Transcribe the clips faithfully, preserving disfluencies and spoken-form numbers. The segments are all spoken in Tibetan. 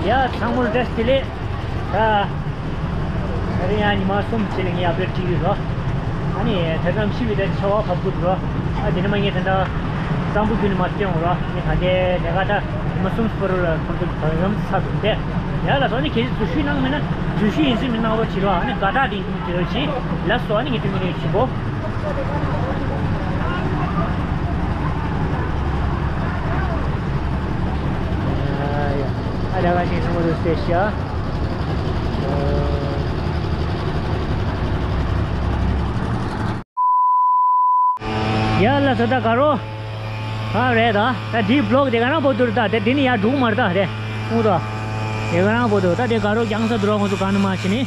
ཡ་ཚང་མ་བཀྲ་ཤིས་བདེ་ལེགས། ད་ད་རེས་ཡང་ཉི་མ་གསུམ་ཕྱིན་ལ་ངས་ཨབ་ཌེཊ་སྤྲད་ཀྱི་ཡོད། ཨ་ནི་ད་ནམ་ཕྱི་བའི་ད་ཆར་པ་བབས་ཀྱི་འདུག་ཨ་དེ་ནས་མ་ངས་ད་ལྟ་གཙང་པོ་རྒྱུད་ནས་མར་བཏོན་འོང་རོགས། ངས་ད་ལྟའི་ལས་ཀ་ད་ཉི་མ་གསུམ་བར་ལ་ཁོང་ཚོ་བང་རིམ་ཚར་འདུག་སྟེ། ཡ་ལགས་སོ། ཨ་ནི་གལ་སྲིད་འཛུལ་ཞུགས་གནང་མེད་ན་འཛུལ་ཞུགས་ཡིན་ཟིན་མིན་གནང་རོགས་བྱེད་རོགས། ཨ་ནི་དགའ་རྟགས་དེ་ཡིན་དེ་རོགས་བྱེད། ལགས་སོ། ཨ་ནི་ངས་སྟོན་གྱི་རེད། བྱེད་གོ། ཡ་ལགས་སོ། ད་ག་རོ། ཨ་རེད་ད། ད་འདིའི་བི་ལོག་དེ་ག་རང་པོ་དུར་ད་དེ་འདི་ནི་ཡར་འགྲོ་གི་མ་རེད་ད་རེད། ཨུ་ད། དེ་ག་རང་པོ་དུར་ད་དེ་ག་རོ་རྒྱང་ས་དུར་བ་ཁོང་ཚོ་གང་ནས་མ་ཕྱིན་ནི།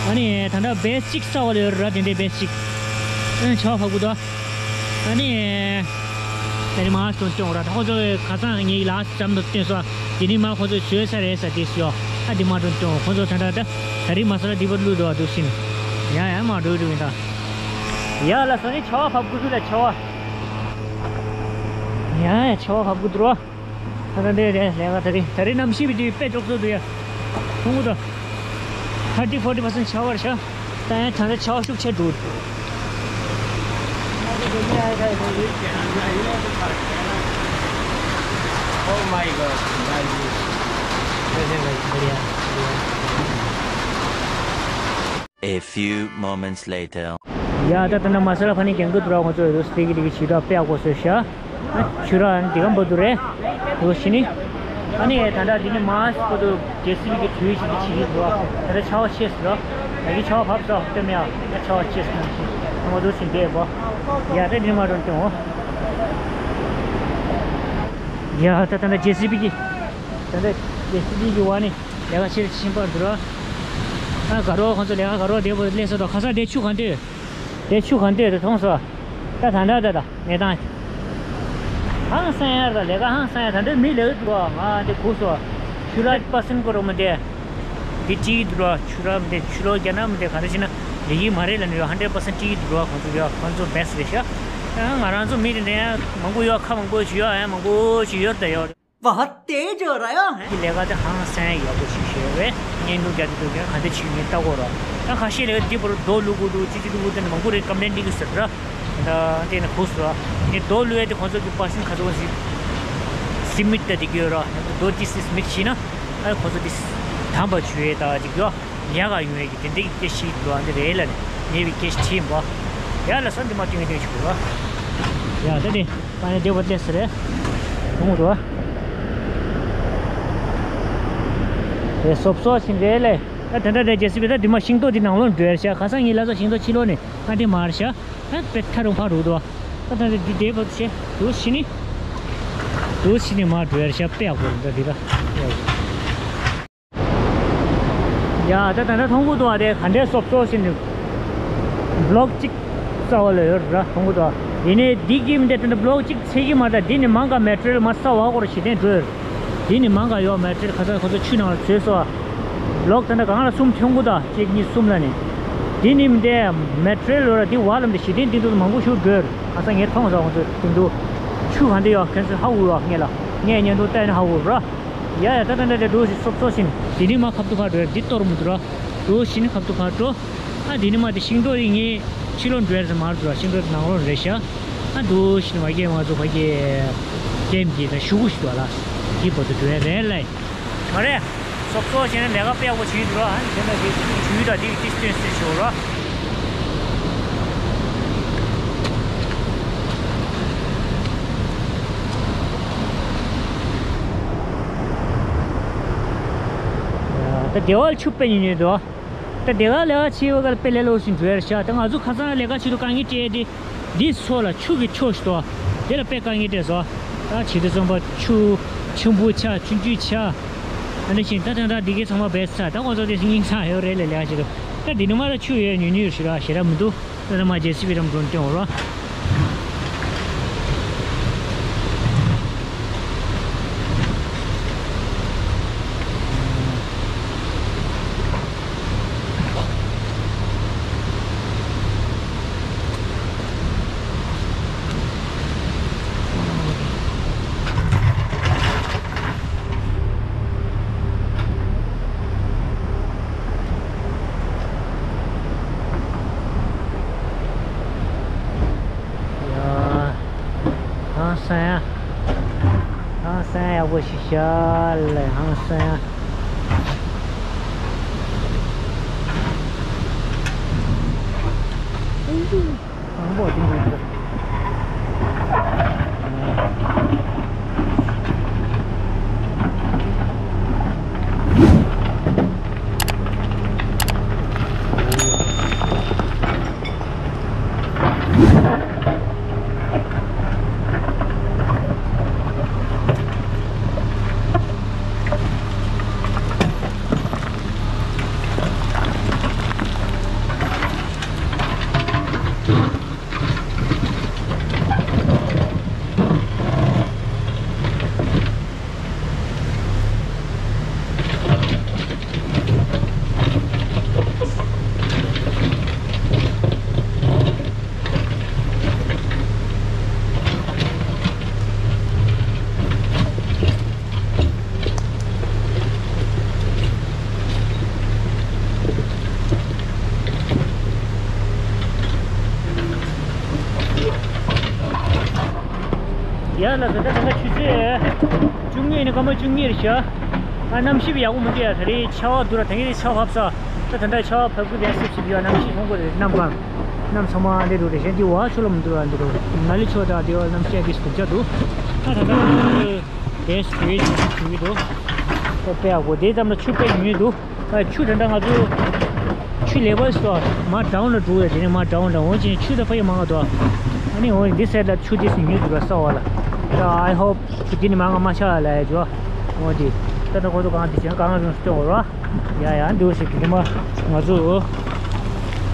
ཨ་ནི་ད་ལྟ་བེ་སི་གཅིག་ས་འོག་ལ་ཡོད་རེད་ར། དེ་འདྲའི་བེ་སི་གཅིག་ཨ་ཆར་པ་བབས་ཀྱི་འདུག་ཨ་ནི། དེ་ནི་མ་སྟོན་སྟོན་ར། ད་ཁོང་ཚོ་ཁ་སང་ངའི་ལ་ཙམ་དུ་སྟོན་སོང་། དེ་ནི་མ་ཁོང་ཚོ་བཟོས་ས་རེད་ས་དེ་སུ་ཡོད། ཨ་དེ་མ་སྟོན་སྟོན། ཁོང་ཚོ་ད་ད་ད་ད་རེས་མ་ས་ར་དེ་བར་བླུགས་འདུག་ཨ། འདུག་ཕྱིན། ཡ་ཡ་མ་འགྲོ་འགྲོ་ཡིན་ད། ཡ་ལགས་སོ། ནི་ཆར་པ་བབས་ཀྱི་འདུག་ལ་ཆར་པ། ཡ་ཡ་ཆར་པ་བབས་ཀྱི་འདུག་ར། ད་ལྟ་འདི་རེད་ལས་ཀ་ད་རེས་ད་རེས་གནམ་གཤིས་པའི་དུས་དཔེ་ལྕོགས་ཚོད་འདུག་ཡ། ཐུང་ངུ་དང་། ཐར་ཏི་ཕོར་ཏི་པར་སེན་ཆར་པ་རེད་ཤག་ད་ཡང་ད་ལྟ་ཆར་པ་ཤུགས་ཆེ་འགྲོ། Oh my God. A few moments later. ཡ་ད་ད་ནི་མ་ས་ར་ཕ་ནི་རྒྱང་གི་དུ་ར་ཁོང་ཚོ་ཡོད་དུ་སྟེ་གི་དེ་གི་བྱེད་སྟངས་དཔེ་ཡག་པོ་བཟོས་ཤག་ཆུ་ར་ཨ་ནི་དེ་ག་འབབ་དུ་རེད། འདུག་ཕྱིན་ནི། ཨ་ནི་ད་ལྟ་འདི་ནི་མ་སི་ཁོ་ཚོ་ཇེ་སི་བི་གི་དུས་ཤིག་གི་བྱེད་ཀྱི་འདུག་ད་ལྟ་ཆར་པ་ཆེ་སོང་། ད་གི་ཆར་པ་བབས་སོང་། སྟོན་མེད་ཨ། ད་ཆར་པ་ཆེ་སོང་ནམ་ཞིག་ང་འདུག་ཕྱིན་བསྡད་པོ། ཡ་ད་འདི་ནི་མ་རུང་སྟོན་འོ། ཡ་ད་ད་ལྟ་ཇེ་སི་བི་གི་ད་ལྟ་ཇེ་སི་བི་གི་འོག་ནས་ལས་ཀ་བྱེད་ཕྱིན་པར་འདུག་ར། ཨ་ག་རོ་ཁོང་ཚོ་ལས་ཀ་ག་རོ་བསྡད་པོ་སླེབས་སོང་། ད་ཁ་སང་དེ་ཆུ་གང་དུས། དེ་ཆུ་གང་དུས་དེ་མཐོང་སོང་། ད་ད་ད་ད་ད་གནས་སྟངས། ཧང་སང་ཡ་ར། ལས་ཀ་ཧང་སང་ཡ། ད་འདྲའི་མི་ལས་འདུག་ང་འདི་གོ་སོང་། ཆུ་ར་པར་སེན་སྐོར་མི་འདི། འདི་ཅིག་འདུག་ར། ཆུ་ར་མི་འདི་ཆུ་ལོག་རྒྱ་ནག་མི་འདི་ག་རེ་བྱས་ན་ལས་ཀྱི་མ་རེད་ལབ་ནས་ཡོད། ཧན་ཌེ་རེད་པར་སེན་ཅིག་འདུག་ར། ཁོང་ཚོ་ཡོད། ཁོང་ཚོ་བེ་སི་རེད་ཤག་ང་རང་ཚོ་མི་རེ་འདྲ་ཡང་མང་པོ་ཡོད། ཁ་མང་པོ་ཞིག་ཡོད། ཡང་མང་པོ་ཞིག་ཡོད་ད་ཡོད། बहुत तेज हो रहा है। ལས་ཀ་དེ་ཧང་སང་ཡག་པོ་ཞིག་བྱས་པས་བརྙན་ཐུང་རྒྱག་དུས་དུས་ག་འདྲ་ཞིག་ངས་ལྟ་དགོས་ར། ད་ཁ་ཤས་ལས་ཀ་འདི་བར་རྡོ་བླུག་དགོས་འདུག་ཅི་ཅི་བླུག་དགོས་དེ་འདྲ་མང་པོ་རེད། ཀམ་པི་ལེན་འདི་གི་ཟེར་ར། ད་དེ་ནས་ཁུག་སོང་། ངས་རྡོ་བླུག་ཡས་དེ་ཁོང་ཚོ་གི་པར་སེན་ག་ཚོད་ཟི་སི་མིད་ད་དེ་གི་ཡོད་ར། རྡོ་ཏི་སི་སི་མིད་བྱས་ན་ཨ་ཁོང་ཚོ་དེ་དམ་པ་བྱུང་ཡས་ད་དེ་གི་ཡོད། ལས་ཀ་ཡོང་ཡས་ཀྱི་དེ་འདྲའི་སྐད་ཆ་ཞིག་འདུག་ཨ་འདི་རེད་ལབ་ནས་ཉེ་བའི་སྐད་ཆ་དྲིས་ཡིན་པ། ཡ་ལ་སོ་འདི་མ་ཏིང་ཏིང་ཞིག་འདུག་ཡ་ད་དེ་པ་ནི་དེ་བ་ཏེ་སི་རེད། ཐུང་ངུ་འདུག་དེ་སོབ་སོ་ཞིག་རེད་ལེ། ད་དེ་འདྲ་རེད། ཇེ་སི་བི་ད་འདི་མ་ཤིང་ཏོག་འདི་ནང་ལོགས་འགྲོ་ཡར་ཤག་ཁ་སང་ངའི་ལ་ས་ཤིང་ཏོག་ཕྱི་ལོགས་ནས་ཨ་འདི་མར་ཤག་ད་པེ་ཐ་རུང་ཕ་རུ་འདུག་ད་ད་འདི་དེ་བ་ཤེ་འདུག་ཕྱི་ནི། འདུག་ཕྱི་ནི་མར་འགྲོ་ཡར་ཤག་དཔེ་ཡག་པོ་རེད་ད་འདི་ད། ཡ་ད་ད་ད་ཐུང་ངུ་འདུག་ཨ། དེ་ག་འདྲའི་སོབ་སོབ་ཞིག་འདུག་བི་ལོག་གཅིག་རྩ་བ་ལ་ཡོད་ར་ཐུང་ངུ་འདུག་ཨ། ཡིན་ནའི་འདི་གི་མི་འདྲ་ད་ད་བི་ལོག་གཅིག་ཚད་ཀྱི་མ་ད། འདི་ནི་མང་ག་མེ་ཊི་རི་ཡལ་མ་ས་བ་སྐོར་ཞིག་དེ་འགྲོ་ཡོད། འདི་ནི་མང་ག་ཡོད་མེ་ཊི་རི་ཡལ་ཁ་ཚ་ཁོ་ཚོ་ཆུ་ནང་ལ་འཛུལ་སོང་ཨ། བི་ལོག་ད་ད་གང་ལ་གསུམ་ཐུང་ངུ་ད་གཅིག་གཉིས་གསུམ་ལ་ནི། འདི་ནི་མི་འདྲ་མེ་ཊི་རི་ཡལ་ལོ་ར། འདི་བ་ལམ་འདི་ཞིག་དེ་འདི་འདུག་མང་པོ་ཞིག་འགྲོ་ཡོད། ཁ་ཚ་ངས་མཐོང་སོང་ཁོ་ཚོ་འདི་འདུག་ཆུ་ག་འདྲ་ཡོད་ཁྱེད་ཚོ་ཧ་གོ་ཡོད་ངས་ལ་ངས་བརྙན་ཐུང་བལྟས་ན་ཧ་གོ་ར། ཡ་ཡ་ད་ད་ད་ད་འགྲོ་ཞིག་སོབ་སོབ་ཞིག་འདི་ནི་མ་ཁབ་ཏུ་ཕར་འགྲོ་ཡ། འདི་གཏོར་མི་འདུག་ར། འགྲོ་ཞིག་ནི་ཁབ་ཏུ་ཕར་འགྲོ། ཨ་འདི་ནི་མ་དེ་ཤིང་ཏོག་ཡིན་ངེས་ཕྱི་ལོགས་འགྲོ་ཡ་རེད་མར་འགྲོ་ར། ཤིང་ཏོག་ནང་ལོགས་རེད་ཤག་ཨ་འགྲོ་ཞིག་ནི་མ་སྐྱེས་མ་ཚོ་ཕ་སྐྱེས་ཀེམ་གྱི་ད་ཤུ་གུ་ཞིག་འདུག་ལ། འདི་བར་དུ་འགྲོ་ཡ་རེད་ལ། མ་རེད། སོབ་སོབ་བྱས་ནས་ལས་ཀ་དཔེ་ཡག་པོ་བྱེད་འདུག་ར། ཨ་ནི་དེ་འདྲ་དེ་ཇུས་དང་དེ་དེ་སྟོན་སྲིད་ཤོག་ར། ད་སྡེ་བ་ལ་ཆུ་དཔེ་ཉུང་ཉུང་འདུག་ད་སྡེ་བ་ལས་ཀ་བྱེད་པ་ག་ལ་དཔེ་ལས་སླ་པོ་ཞིག་འགྲོ་ཡ་རེད་ཤག་ད་ང་ཚོ་ཁ་སང་ལས་ཀ་བྱེད་དུས་དཀའ་ངལ་འཕྲད་དེ། འདི་སོགས་ལ་ཆུ་གི་ཕྱོགས་ཤིག་ཏོ། དེ་ལ་དཔེ་དཀའ་ངལ་འཕྲད་སོང་། ད་བྱེད་དུས་ཙམ་པ་ཆུ་ཆེན་པོ་ཆགས་ཆུང་ཆུང་ཆགས། ཨ་ནི་ཞིང་ད་ཐེངས་ད་འདི་གའི་ཚང་མ་བེད་ཚ། ད་ཁོང་ཚོ་དེ་སྙིང་ཚ་ཡོད་རེད་ལས་ལས་ཀ་བྱེད་དུས། ད་འདི་ནི་མ་ད་ཆུ་ཡོད་ཉུང་ཉུང་ཞིག་ར་ཞེ་དྲག་མི་འདུག་ད་ད་མ་ཇེ་སི་བི་རམ་འགྲོ་སྟོན་འོ་ར། ཧང་སང་ཡ། ཧང་སང་ཡག་པོ་ཞིག་ཤར་ལེ། ཧང་སང་ཡ། ཨང་པོ་དེ་འདུག་ཡ་ལ་ད་ལྟ་ད་ལྟ་ཆུ་ཚོད་བཅུ་གཉིས་ནས་སྐར་མ་བཅུ་གཉིས་རེད་ཤག་ཨ་གནམ་གཤིས་ཡག་པོ་མི་འདུག་ཡ། ད་རེས་ཆར་པ་འདུག་ར། ད་ངས་ཆར་པ་བབས་ས། ད་ད་ལྟ་ཆར་པ་བབས་ཀྱི་རེད། སིབ་སིབ་ཡོད། གནམ་གཤིས་མཐོང་གི་རེད། གནམ་གང་གནམ་ཚང་མ་འདི་འདུག་རེད། གཞན་འདི་བ་ཆུ་ལ་མི་འདུག་ར། འདི་འདུག་ནཱ་ལི་ཆུ་དང་འདི་བ་གནམ་གཤིས་འདི་སྡུག་ཅག་འདུག་ད་ད་ལྟ་དེ་སུའི་ཆུ་ཆུ་གི་འདུག་ད་དཔེ་ཡག་པོ། དེ་ཙམ་ལ་ཆུ་དཔེ་ཉུང་ཉུང་འདུག་ཨ་ཆུ་ད་ལྟ་ང་ཚོ་ཆུ་ལེ་ཝལ་སོ་མར་ཌའོན་ལ་འགྲོ་ཡ། དེ་ནས་མར་ཌའོན་ཌའོན་འོན་ཀྱང་ཆུ་ད་ཕ་ཡི་མང་ག་འདུག་ཨ་ནི་འོན་འདི་སའིཌ་ལ་ཆུ་དེ་སུ་ཉུང་འདུག་ར་ས་བ་ལ། ད་I hope ཆུ་དེ་ནི་མང་ག་མ་ཆགས་ལ་ཡ་ཇོ། འོན་ཏེ་ད་ད་ཁོ་ཚོ་གང་དེ་བྱས་གང་རུང་སྟོན་འོ་ར། ཡ་ཡ་འདུག་ཟེར་གི་དེ་མ་ང་ཚོ་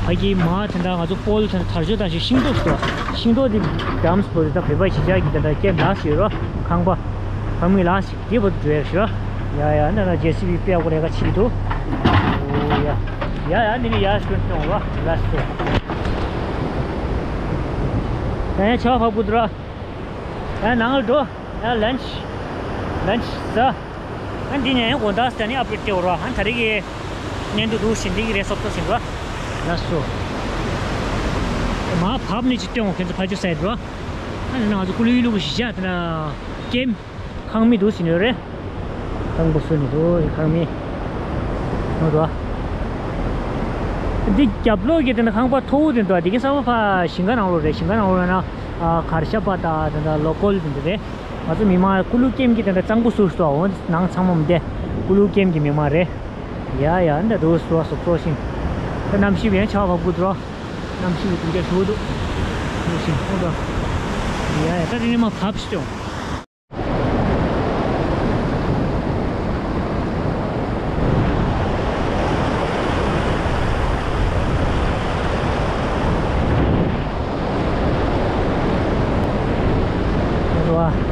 ཕ་གི་མ་དེ་འདྲ་ང་ཚོ་པོལ་དེ་འདྲ་དར་ཆ་དང་ཞིག་ཤིང་ཏོག་སོ་ཤིང་ཏོག་དེ་ཌམ་སི་པོ་དེ་ད་བོད་པ་གཞིས་ཆགས་ཀྱི་དེ་འདྲ་སྐྱེ་ལགས་ཤིག་རོ། ཁང་པ་ཁང་མིག་ལགས་ཤིག་དེ་བོ་འགྲོ་ཡ་ཤི་ར། ཡ་ཡ་ན་ན་ཇེ་སི་བི་དཔེ་ཡག་པོ་ལས་ཀ་བྱེད་ཀྱི་འདུག་ཨོ་ཡ། ཡ་ཡ་འདི་ནི་ཡ་སྐྱོན་སྐྱོན་ར། ལགས་སོ། ཡ་ཡ་ཆར་པ་བབས་ཀྱི་འདུག་ར། ཡ་ནང་ལ་འགྲོ། ཡ་ལན་ཆི། ལན་ཆི་ཟ། ཨ་འདི་ནས་དགོང་དག་ཟ་ནི་ཨབ་ཌེཊ་སྟེར་ར། ཨ་ད་རེས་ཀྱི་བརྙན་ཐུང་འདུག་ཟིན་འདི་གི་རེད། སོབ་སོབ་ཟིན་ར། ལགས་སོ། མ་བབས་ནི་ཅི་སྟོན་འོ་ཁྱེད་ཚོ་ཕ་ཆུ་སའིཌ་ར། ཨ་ནི་ང་ཚོ་ཀུ་ལུ་ཡུལ་ལུགས་གཞིས་ཆགས་དེ་ན་ཀེམ་ཁང་མིག་འདུག་ཟིན་ཡོད་རེད། ཁང་པ་བཟོས་ནས་འདུག་ཁང་མིག་འོ་འདུག་འདི་རྒྱབ་ལོགས་ཀྱི་དེ་ན་ཁང་པ་མཐོ་བོ་དེ་འདུག་འདི་གའི་ས་བ་ཕ་ཞིང་ཁ་ནང་ལོགས་རེད། ཞིང་ཁ་ནང་ལོགས་ན་གར་ཞ་པ་དང་དེ་འདྲ་ལོ་ཀལ་དེ་འདྲ་རེད། ང་ཚོ་མི་མང་ཀུ་ལུ་ཀེམ་གྱི་དེ་འདྲ་གཙང་པོ་བཟོས་སོ། འོ་ནང་ཚང་མ་མི་བསྡད། ཀུ་ལུ་ཀེམ་གྱི་མི་མང་རེད། ཡ་ཡ་འདྲ་འདུག་སོ་སོ་སོ་ཤིང་། ད་གནམ་གཤིས་ཡང་ཆར་པ་བབས་ཀྱི་འདུག་གནམ་གཤིས་ཀྱི་དུས་ཆ་ཞུ་འདུག་ཞུ་ཤིང་ཨོ་ད། ཡ་ཡ་ད་དེ་ནས་མ་བབས་ཤིང་།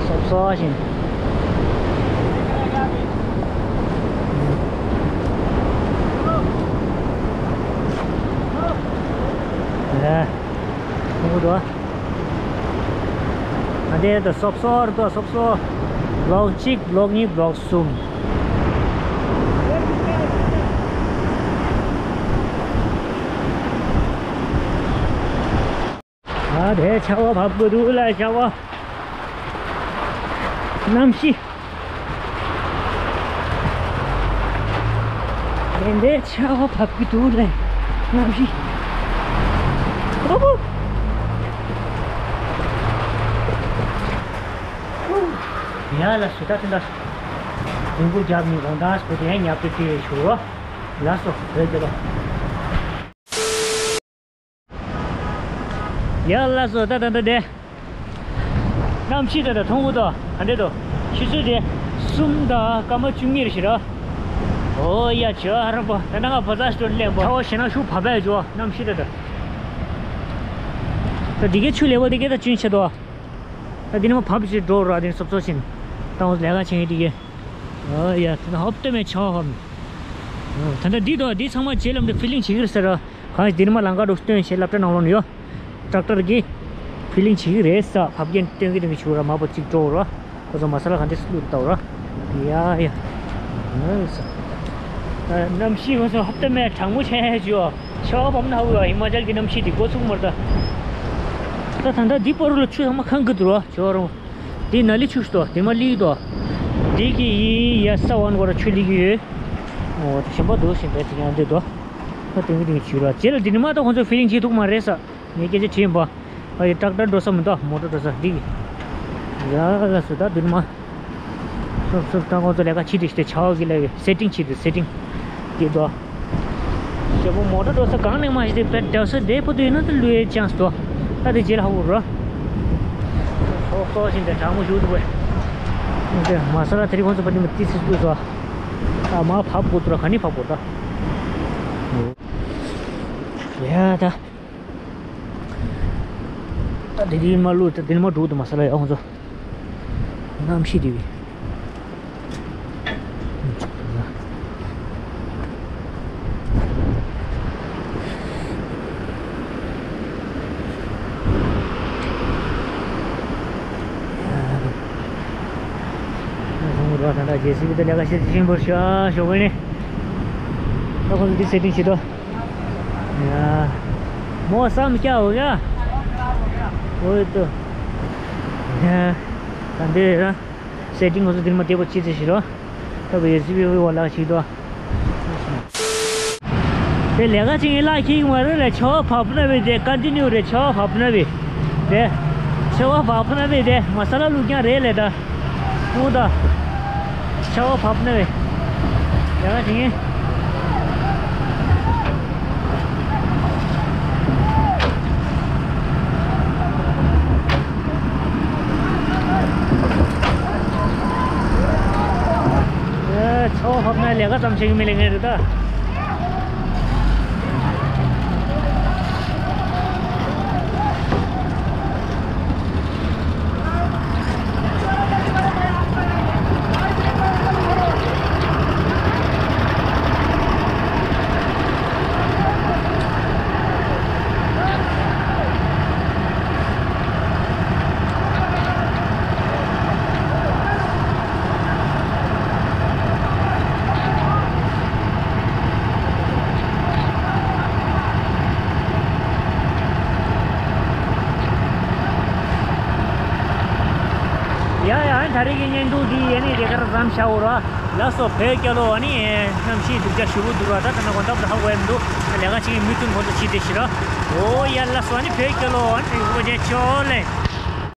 སོབ་སོབ་ཤིང་། ལ། ཐུང་གུ་དོ། ཨ་དེ་དོ་སོབ་སོབ་རེད་དོ་སོབ་སོབ། བློག་གཅིག་བློག་གཉིས་བློག་གསུམ། ཨ་དེ་ཆར་པ་བབས་ཀྱི་འདུག་ལ་ཆར་པ། གནམ་གཤིས། དེ་འདྲའི་ཆར་པ་བབས་ཀྱི་འདུག་ལ་གནམ་གཤིས། ཨོ་བོ། ཡ་ལ་སུ་ད་དེ་འདྲ། དུང་ཕུ་རྒྱབ་ནས་དགོང་དག་སུ་དེ་ཡང་ཉབ་ཏུ་དེ་ཞུ་རོ། ལགས་སོ་བོད་རྒྱལ་ལོ། ཡ་ལགས་སོ་ད་ད་ད་དེ། གནམ་གཤིས་ད་ད་ཐུང་གུ་དོ་ག་འདྲེ་དོ། ཆུ་ཚོད་དེ་གསུམ་དང་སྐར་མ་བཅུ་གཉིས་རེ་ཞིག་ར། ཨོ་ཡ་ཇོ་ཧ་རམ་པོ་ད་ནང་ང་བ་ཛ་སྟོན་ལེན་པོ་ཁ་བ་ཞེ་ན་ཤུ་བ་བས་ཇོ་གནམ་གཤིས་ད་ད། ད་འདི་གའི་ཆུ་ལེ་བ་འདི་གའི་ད་ཅུན་ཆེ་དོ། ད་འདི་ནི་མ་བབས་ཞིག་འགྲོ་ར་འདི་ནི་སོབ་སོབ་ཕྱིན། ད་འོ་ལས་ཀ་བྱེད་ངེས་འདི་གའི། ཨོ་ཡ་ད་ད་ཧོབ་ཏེ་མེ་ཆོ་ཧོམ། ད་ད་འདི་དོ་འདི་ཚང་མ་རྗེས་ལམ་དུ་ཕི་ལིང་བྱེད་ཀྱི་རེད་ཟེར་ར། གང་ཞིག་འདི་ནི་མ་ལང་ཀ་འགྲོ་སྟོན་བྱེད་སློབ་གྲྭ་ནང་ལོགས་ནས་ཡོད། ཊེག་ཊར་གྱིས་ཕི་ལིང་བྱེད་ཀྱི་རེད་ས་ཕབ་རྒྱན་སྟོན་གྱི་སྟོན་གྱི་བྱུག་ར་མ་པོ་གཅིག་འགྲོ་ར། ཁོ་ཚོ་མ་ས་ལ་གང་དེ་བླུགས་བཏང་ར། ཡ་ཡ། གནམ་གཤིས་ཁོ་ཚོ་ཧབ་ཏེ་མེ་གྲང་མོ་ཆེ་ཆེ་ཡོད། ཤ་བ་བབས་ན་ཧ་གོ་ཡ་ཧི་མ་ཅལ་གྱི་གནམ་གཤིས་དེ་འགོ་ཚུགས་མར་ད། ད་ད་ད་འདི་པོ་རུ་ལ་ཆུ་ཚང་མ་ཁང་གི་འདུག་ར་ཇོ་རོང་། དེ་ན་ལི་ཆུ་ཞིག་དོ། དེ་མ་ལི་དོ། དེ་གི་ཡི་ཡ་ས་བན་གོ་ར་ཆུ་ལི་གི་ཡོད། འོ་དེ་ཞིམ་པོ་འདུག་ཞིམ་པའི་དེ་ཡང་འདི་དོ། ཁ་དེང་གི་དེང་ཆུ་ར་ཅེ་ལ་དེ་ནི་མ་ད་ཁོང་ཚོ་ཕི་ལིང་བྱེད་ཐུབ་མ་རེད་ས། ངས་སྐད་ཆ་དྲིས་ཡིན་པ། ཨ་ཡི་ཊེག་ཊར་འགྲོ་ས་མི་འདུག་མོ་ཊ་འགྲོ་ས་འདི་གི། ཡ་ལ་སུ་ད་དེ་ནི་མ། སོབ་སོབ་ད་ཁོང་ཚོ་ལས་ཀ་བྱེད་དེ་ཞིག་དེ་ཆ་བ་གི་ལས་སེ་ཊིང་བྱེད་དེ་སེ་ཊིང་། དེ་དོ། ཞེ་པོ་མོ་ཊ་འགྲོ་ས་གང་ནས་མ་ཤེས་ཏེ་པད་འདྲ་ས་དེ་ཕུ་དུ་ཡིན་ན་དེ་ལུས་ཡའི་ཅན་སི་དོ། ད་དེ་རྗེས་ལ་ཧ་གོ་རོ། སོ་སོ་བཞིན་དེ་གྲང་མོ་ཞུ་འདུག་པས། དེ་མ་ས་ལ་དེ་རིང་ཁོང་ཚོ་ཕ་དེ་མ་ཏི་སི་སྐུ་སོ། ད་མ་ཕབ་དགོས་འདུག་ར་ག་ནི་ཕབ་དགོས་ད། ཡ་ད། ད་དེ་དེ་མ་ལུས་ད་དེ་མ་འགྲོ་འདུག་མ་ས་ལ་ཡ་ཁོང་ཚོ། གནམ་གཤིས་དེ་བས། རོ་ད་ད་ཇེ་སི་བི་ད་ལས་ཀ་བྱེད་ཤིང་བོར་ཤ་ཤོག་གི་ནི། ད་ཁོང་ཚོ་འདི་སེ་ཊིང་བྱེད་དོ། ཡ། མོ་བསམ་སྐྱ་འོ་ཡ། འོ་ཡ་ཏོ། ཡ། ད་འདི་ར། སེ་ཊིང་ཁོང་ཚོ་འདིར་མ་བདེ་པོ་ཅི་ཙི་ཞིག་རོ། ད་བའི་ཟི་བི་བི་བ་ལ་ཞིག་དོ། དེ་ལས་ཀ་ཅིག་ཡིན་ལ་ཁྱི་མ་རེད་ལ་ཆོ་བ་བབ་ན་བས་དེ་ཀོན་ཊི་ནིའུ་རེད་ཆོ་བ་བབ་ན་བས། དེ། ཆོ་བ་བབ་ན་བས་དེ་མ་ས་ལ་ལུག་རྐྱང་རེད་ལས་ད། ལུག་ད། ཆོ་བ་བབ་ན་བས། ལས་ཀ་ཅིག་ཡིན། ཨེ། ཆོ་བ་བབ་ན་ལས་ཀ་ཙམ་བྱེད་ཀྱི་མི་ལས་ངན་རེད་ད། ཡ་ཡ། ད་རེས་ཀྱི་བརྙན་ཐུང་འདི་ཡེ་ནས་དེ་གར་མཚམས་བཞག་འོ་ར། ལགས་སོ། བོད་རྒྱལ་ལོ་ཨ་ནི་གནམ་གཤིས་སྡུག་ཅག་ཞེ་པོ་འདུག་ར། ད་ད་ན་གོ་འདབ་ད་ཧ་གོ་ཡ་མི་འདུག་ལས་ཀ་བྱེད་མི་མི་ཐུང་ཁོ་ཚོ་ཕྱི་དེ་ཤི་ར། འོ་ཡ་ལགས་སོ། ཨ་ནི་བོད་རྒྱལ་ལོ་ཨ་ནི་འོ་ཇེ་ཆོ་ལེ།